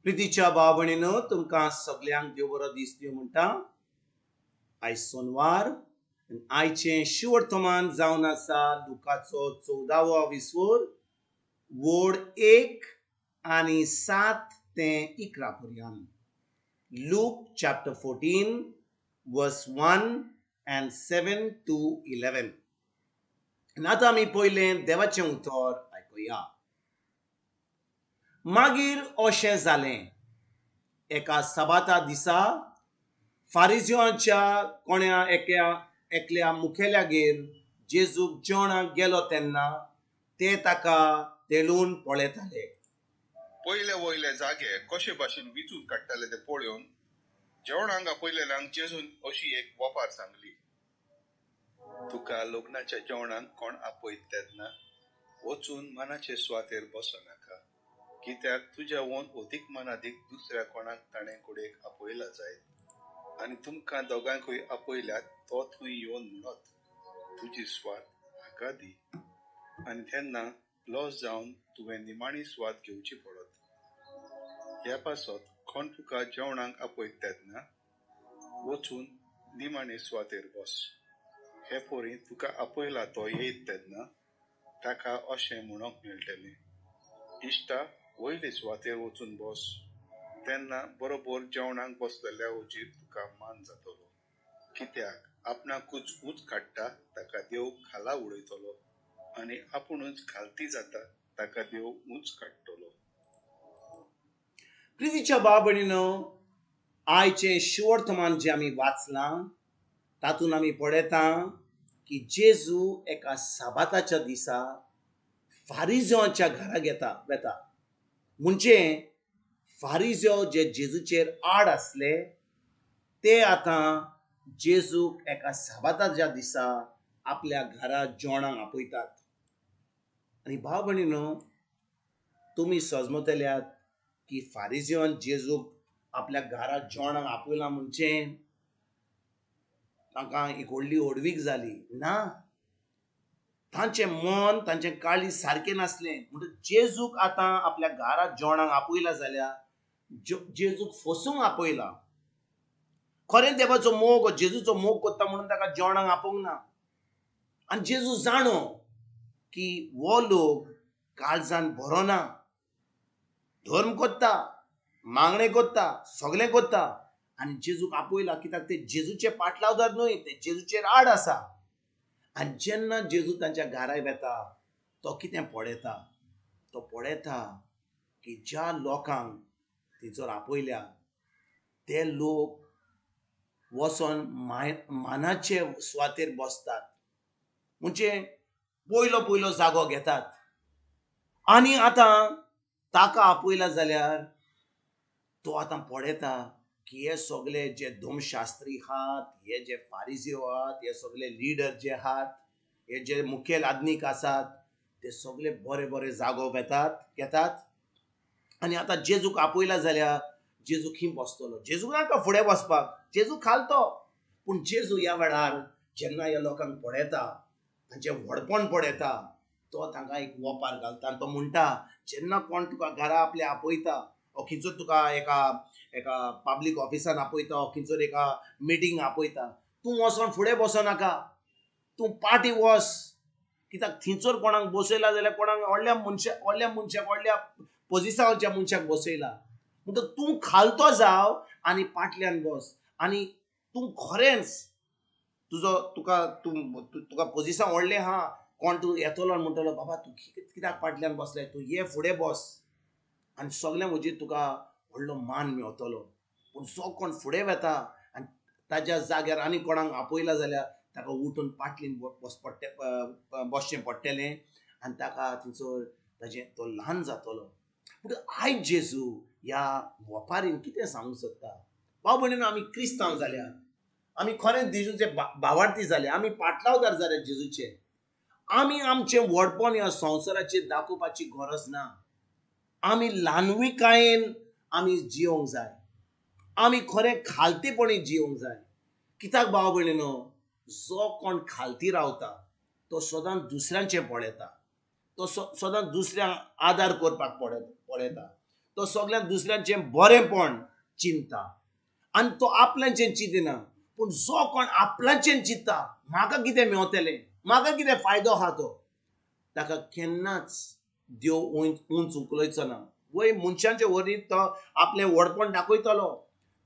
प्रितीच्या भाव भयणीनो, तुमकां सगल्यांक देव बरो दीस दिवं म्हणटा. आयज सोनवार आनी आयचें शिवर्तमान जावन आसा लुकाचो 14वो विस्वोर, वोड 1 आनी 7 ते 11 पर्यंत. Luke chapter 14 verse 1 and 7 to 11. आनी आतां आमी पयलें देवाचें उतर आयकुया. मागीर अशें जालें, एका सबाता दिसा फारिजिवांच्या कोण्या एकल्या मुखेल्यागेर जेजूक जेवणाक गेलो तेन्ना ते ताका तेळून पळयताले. पयले वयले जागे कशे भाशेन विचून काडटाले ते पळोवन जेवणाक आपयलेल्यांक जेजून अशी एक वपार सांगली. तुका लग्नाच्या जेवणाक कोण आपयत तेन्ना वचून मानाचे सुवातेर बसनाका, कित्याक तुज्या वोन अदीक मानादीक दुसऱ्या कोणाक ताणें कुडेक आपयला जायत आनी तुमकां दोगांकूय आपयल्यात तो थंय येवन म्हणत, तुजी सुवात हाका दी, आनी तेन्ना लॉस जावन तुवें निमाणी सुवात घेवची पडत. ह्या पासत कोण तुका जेवणाक आपयत तेन्ना वचून निमाणे सुवातेर बस. हे पोरी तुका आपयला तो येयत तेन्ना ताका अशें म्हणूंक मेळटलें, इश्टा वयले सुवातेर वचून बस. तेन्ना बरोबर जेवणाक बसलेल्या वजीर तुका मान जातलो, कित्याक आपणाकूच ऊंच काडटा ताका देव खाला उडयतलो आनी आपुणूच खालती जाता ताका देव ऊंच काडटलो. प्रितीच्या भाव भयणीनो, आयचें शिवर्तमान जें आमी वाचलां तातूंत आमी पळयता की जेजू एका साबाताच्या दिसा फारिजोच्या घरा वता. म्हणजे फारिजो जे जेजूचेर आड आसले ते आतां जेजूक एका साबाताच्या दिसा आपल्या घरा जेवणाक आपयतात. आनी भाव भयणीनो, तुमी सजमतल्यात की फारिजियोन जेजूक आपल्या घरा जेवणाक आपयला म्हणजे तांकां एक व्हडली व्हडवीक जाली ना. तांचें मन, तांचें काळीज सारकें नासलें. म्हणटकच जेजूक आतां आपल्या घरा जेवणाक आपयला जाल्यार जेजूक फसूंक आपयला. खरें देवाचो मोग, जेजूचो मोग करता म्हणून ताका जेवणाक आपोवंक ना. आनी जेजू जाणो की हो लोक काळजान बरो ना, धर्म करता, मागणें करता, सगळें करता, आनी जेजूक आपयला कित्याक ते जेजूचे पाटलावदार न्हय, ते जेजूचेर आड आसा. आनी जेन्ना जेजू तांच्या घरा वेता तो कितें पळयता? तो पळयता की ज्या लोकांक थंयसर आपयल्या ते लोक वचोन मानाचे सुवातेर बसतात, म्हणजे पयलो पयलो जागो घेतात. आनी आतां ताका आपयला जाल्यार तो आतां पळयता की हे सगळे जे धर्मशास्त्री आहात, हे जे फारिजियो आहात, हे सगळे लिडर जे आहात, हे जे मुखेल आदनीक आसात, ते सगळे बरे बरे जागो घेतात. आनी आतां जेजूक आपयला जाल्यार जेजू खंय बसतलो? जेजूक नाका फुडें बसपाक, जेजू खालतो. पूण जेजू ह्या वेळार जेन्ना ह्या लोकांक पळयता, तांचें व्हडपण पळयता, तो तांकां एक वोपार घालता आनी तो म्हणटा, जेन्ना कोण तुका घरा आपल्या आपयता, ओ खंयचो तुका एका एका पब्लीक ऑफिसान आपयता, ओ खंयचो एका मिटींग आपयता, तूं वचोन फुडें बसो नाका, तूं पाटी वस. कित्याक थंयसर कोणाक बसयला जाल्यार कोणाक व्हडल्या मनशाक, व्हडल्या मनशाक, व्हडल्या पोजिसांवच्या मनशाक बसयला. म्हणटकच तूं खालतो जाव आनी पाटल्यान बस. आनी तूं खरेंच तुजो तुका तूं तुका पोजिसांव व्हडलें आहा, कोण तूं येतलो आनी म्हणटलो, बाबा तूं कित्याक पाटल्यान बसले, तूं ये फुडें बस, आनी सगळ्यां वजीर तुका व्हडलो मान मेवतलो. पूण जो कोण फुडें वता आनी ताज्या जाग्यार आनी कोणाक आपयला जाल्यार ताका उठून पाटलीन बसचें पडटलें आनी ताका थंयसर ताजें तो ल्हान जातलो. पूण आयज जेजू ह्या वपारीन कितें सांगूंक सोदता? भाव भयणीनो, आमी क्रिस्तांव जाल्या, आमी खरेंच जेजूचे भावार्थी जाले, आमी पाटलावदार जाले जेजूचे. आमी आमचें व्हडपण ह्या संवसाराचेर दाखोवपाची गरज ना. आमी ल्हानविकायेन आमी जियोंक जाय, आमी खरें खालतेपणी जियोंक जाय. कित्याक भाव भयणीनो, जो कोण खालती रावता तो सदांच दुसऱ्यांचें पळयता, तो सदांच दुसऱ्यांक आदार करपाक पळयता, तो सगळ्यांत दुसऱ्यांचें बरेंपण चिंता आनी तो आपल्याचें चिंतना. पूण जो कोण आपल्याचें चिंता, म्हाका कितें मेवतलें, म्हाका कितें फायदो आहा, तो ताका केन्नाच देव उंच उखलयचो ना. वय मनशांचे वरी तो आपलें व्हडपण दाखयतलो,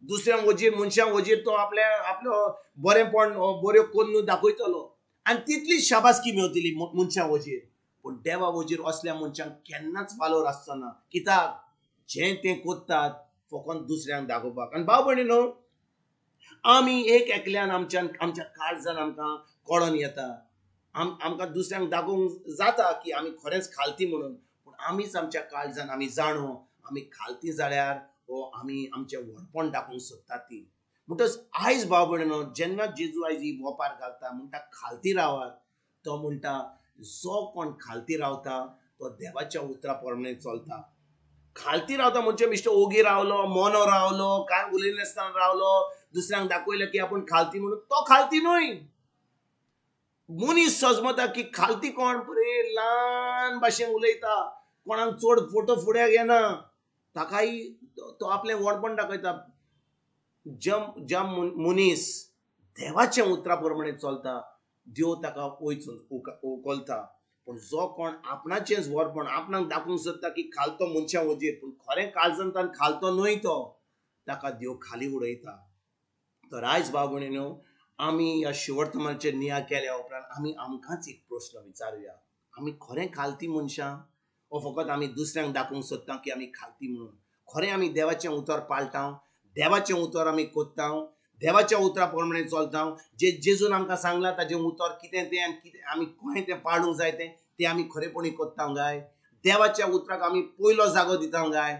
दुसऱ्या वजीर मनशां वजीर तो आपलें आपलो बरेंपण बऱ्यो करून दाखयतलो आनी तितली शाबासकी मेवतली मनशां वजीर. पूण देवा वजीर असल्या मनशांक केन्नाच वालोर आसचो ना. कित्याक जें तें करतात फकत दुसऱ्यांक दाखोवपाक. आनी भाव भयणी न्हू, आमी एक एकल्यान आमच्यान आमच्या काळजान आमकां कळोन येता, आमकां दुसऱ्यांक दाखोवंक जाता की आमी खरेंच खालती म्हणून. पूण आमीच आमच्या काळजान आमी जाणो आमी खालती जाल्यार हो आमी आमचें व्हडपण दाखोवंक सोदतात ती. म्हणटच आयज भाव भयणीनो, जेन्ना जेजू आयज ही वोपार घालता म्हणटा खालती रावात, तो म्हणटा जो कोण खालती रावता तो देवाच्या उतरा प्रमाणे चलता. खालती रावता म्हणजे मिश्टर ओगी रावलो, मोनो रावलो, कांय उलयनासतना रावलो, दुसऱ्यांक दाखयलें की आपूण खालती म्हणून, तो खालती न्हय. मनीस सजमता की खालती कोण बरे ल्हान भाशेन उलयता, कोणाक चड फोटो फुड्याक येना, ताकाय तो आपलें व्हडपण दाखयता. ज्या मनीस देवाच्या उतरा प्रमाणे चलता देव ताका वयच उखलता. पूण जो कोण आपणाचेंच व्हडपण आपणाक दाखोवंक सोदता की खालतो मनशां वजीर, पूण खरें काळजांत खालतो न्हय तो, ताका देव खाली उडयता. तर आयज भाव भयणीनो, आमी ह्या शिवर्तमानाचेर नियाळ केल्या उपरांत आमी आमकांच एक प्रस्न विचारुया, आमी खरें खालती मनशां वो फकत आमी दुसऱ्यांक दाखोवंक सोदता की आमी खालती म्हणून? खरें आमी देवाचें उतर पाळटा, देवाचें उतर आमी कोत्ता, देवाच्या उतरा प्रमाणे चलता, जे जेजून आमकां सांगलां ताजें उतर कितें तें आनी कितें आमी कशें तें पाळूंक जाय तें तें आमी खरेपणी कोत्ता काय? देवाच्या उतराक आमी पयलो जागो दिता काय?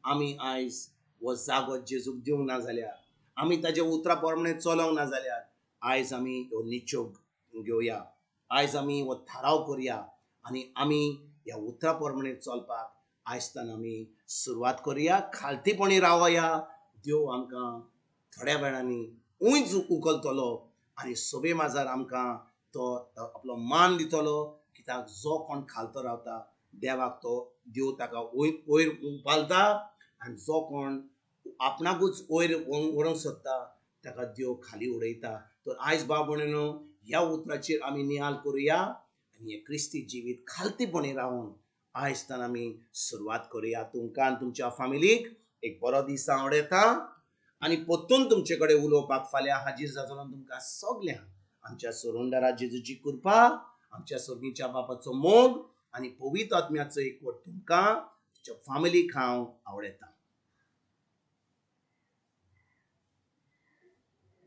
आमी आयज हो जागो जेजूक दिवंक ना जाल्यार, आमी ताज्या उतरा प्रमाणे चलोंक ना जाल्यार आयज आमी हो निचोग घेवया, आयज आमी हो थाराव करया आनी आमी ह्या उतरा प्रमाणे चलपाक आयजतान आमी सुरवात करुया. खालतीपणी रावया, देव आमकां थोड्या वेळांनी उंच उखलतलो आनी सोबे माजार आमकां तो आपलो मान दितलो. कित्याक जो कोण खालतो रावता देवाक तो देव ताका वयर उबालता आनी जो कोण आपणाकूच वयर व्हरूंक सोदता ताका देव खाली उडयता. तर आयज भाव भयणीनो, ह्या उतराचेर आमी नियाळ करुया आनी हें क्रिस्ती जिवीत खालतीपणी रावन आयज तान आमी सुरवात करुया. तुमकां आनी तुमच्या फामिलीक एक बरो दीस आवडटा आनी परतून तुमचे कडेन उलोवपाक फाल्यां हाजीर जातलो. तुमकां सगल्यांक आमच्या सोरोंडारा जेजूची कृपा, आमच्या सोगीच्या बापाचो मोग आनी पवित्र आत्म्याचो एकवट तुमकां तुमच्या फामिलीक हांव आवडटा.